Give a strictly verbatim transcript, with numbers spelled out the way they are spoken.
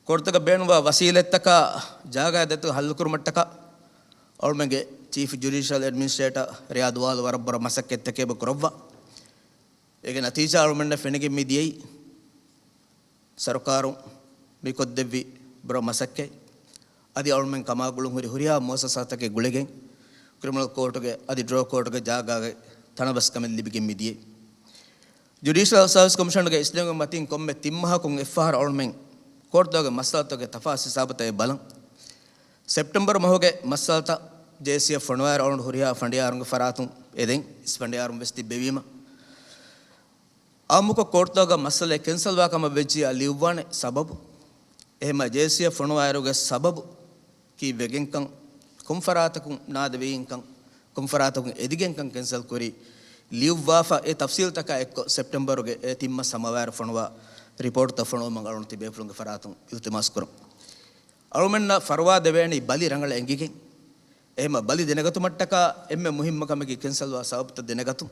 ކޯޓުތަކަށް ބޭނުންވާ ވަސީލަތްތަކާ ޖާގައި ދެތު ހައްލުކުރުމަށްޓަކާ އަޅުމެންގެ ޗީފް ޖުޑިޝަލް އެޑްމިނިސްޓްރޭޓަރ ރިޔާދު ވާލު ވަރަށް ބުރަ މަސައްކަތްތަކެއް ކުރައްވާ. އޭގެ ނަތީޖާ އަޅުމެންނަށް ފެނިގެން މި ދިޔައީ، ސަރުކާރުން މި ކޮށްދެއްވި ބުރަ މަސައްކަތް އަދި އަޅުމެން ކަމާގުޅުން ހުރި ހުރިހާ މުއައްސަސާތަކެއް ގުޅިގެން، ކްރިމިނަލް ކޯޓުގެ އަދި ޑްރޯ ކޯޓުގެ ޖާގާގެ ތަނަވަސްކަމެއް ލިބިގެން މި ދިޔައީ. ޖުޑިޝަލް ސާވިސް ކޮމިޝަނުގެ އިސްނެވުމެއް މަތިން ކޮންމެ ތިން މަހަކުން އެއްފަހަރު އަޅުމެން ކޯޓުތަކުގެ މައްސަލަތަކުގެ ތަފާސް ހިސާބުތައް ބަލަން. ސެޕްޓެމްބަރު މަހުގެ މައްސަލަތައް ޖޭސީއެފް ފޮނުވާއިރު އަޅުގަނޑު ހުރިހާ ފަނޑިޔާރުންގެ ފަރާތުން އެދެން އިސް ފަނޑިޔާރުން ވެސް ތިއްބެވީމަ، އާއްމުކޮށް ކޯޓުތަކުގަ މައްސަލައެއް ކެންސަލްވާ ކަމަށް ވެއްޖިއްޔާ ލިޔުއްވާނެ ސަބަބު، އެހެމަ ޖޭސީއެފް ފޮނުވާއިރުގެ ސަބަބު ކީއްވެގެންކަން، ކޮންފަރާތަކުން ނާދެވިގެންކަން، ކޮންފަރާތަކުން އެދިގެންކަން ކެންސަލް ކުރީ، ލިޔުއްވާފަ އެ ތަފްސީލްތަކާ އެއްކޮށް ސެޕްޓެމްބަރުގެ އެ ތިން މަސް ހަމަވާއިރު ފޮނުވާ ރިޕޯޓްތައް ފޮނުވުމަށް އަޅުން ތިބޭފުޅުންގެ ފަރާތުން އިލްތިމާސް ކުރަން. އަޅުމެންނަށް ފަރުވާ ދެވޭނީ ބަލި ރަނގަޅަށް އެނގިގެން. އެހެމަ ބަލި ދެނެގަތުމަށްޓަކާ އެންމެ މުހިއްމު ކަމަކީ ކެންސަލްވާ ސަބަބުތައް ދެނެގަތުން.